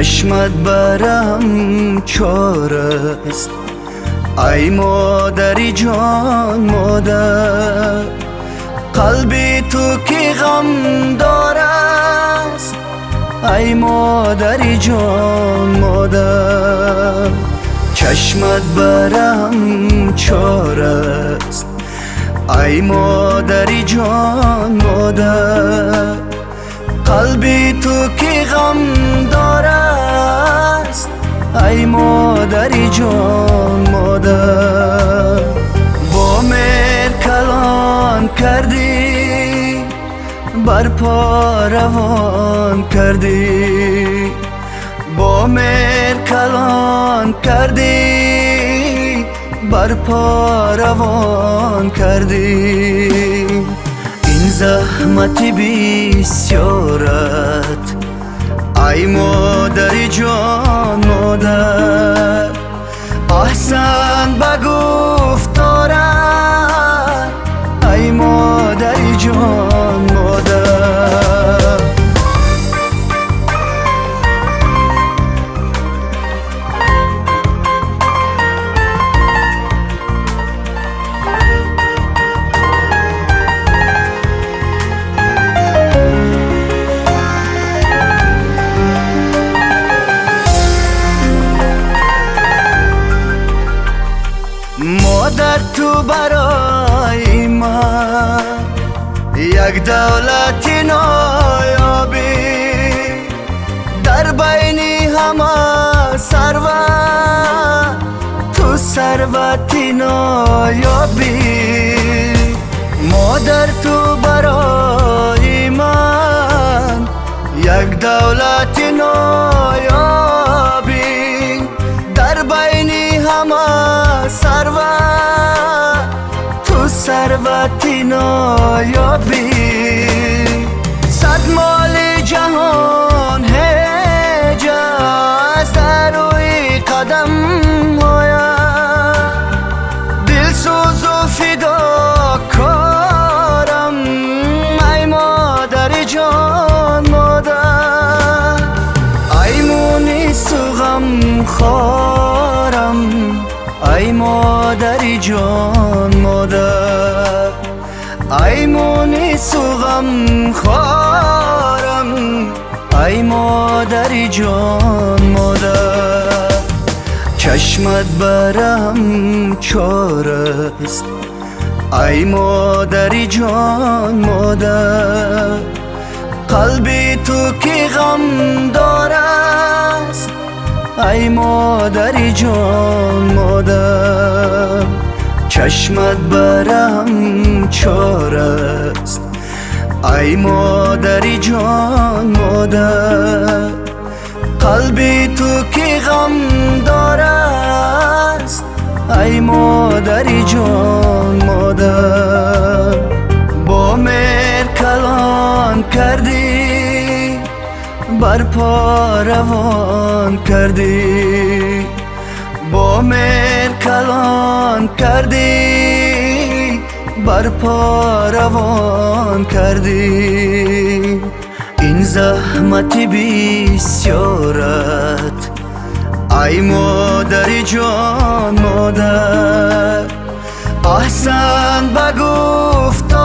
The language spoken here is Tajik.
Чашмат барам чор аст, ай модари ҷон модар. Қалби ту ки ғамдор аст, ай модари ҷон модар. Чашмат барам чор аст, ай модари ҷон модар. Қалби ту ки ғамдор аст, ай модари ҷон модар. Бо меҳр калон кардӣ, бар по равон кардӣ. Бо меҳр калон кардӣ, бар по равон кардӣ. Ин заҳмати бисёрат, ай модари ҷон модар. Аҳсан ба гуфторат, ай модари ҷон модар. Модар, ту барои ман як давлати ноёбӣ. Дар байни ҳама сарват ту сарвати ноёбӣ. Модар, ту барои ман як давлати ноёбӣ. Дар байни ҳама сарват ту сарвати ноёбӣ. Сад моли ҷаҳон ҳеҷ аст дар рӯи қадамҳоят. Дилсӯзу фидокорам, ай модари ҷон модар. Ай мунису ғамхорам, ай модари ҷон модар. Ай мунису ғамхорам, ай модари ҷон модар. Чашмат барам чор аст, ай модари ҷон модар. Қалби ту ки ғамдор аст, ай модари ҷон модар. Чашмат барам чор аст, ай модари ҷон модар. Қалби ту ки ғамдор аст, ай модари ҷон модар. Бо меҳр калон кардӣ, бар по равон кардӣ. Бо меҳр калон кардӣ, бар по равон кардӣ. Ин заҳмати бисёрат, ай модари ҷон модар. Аҳсан ба гуфторат.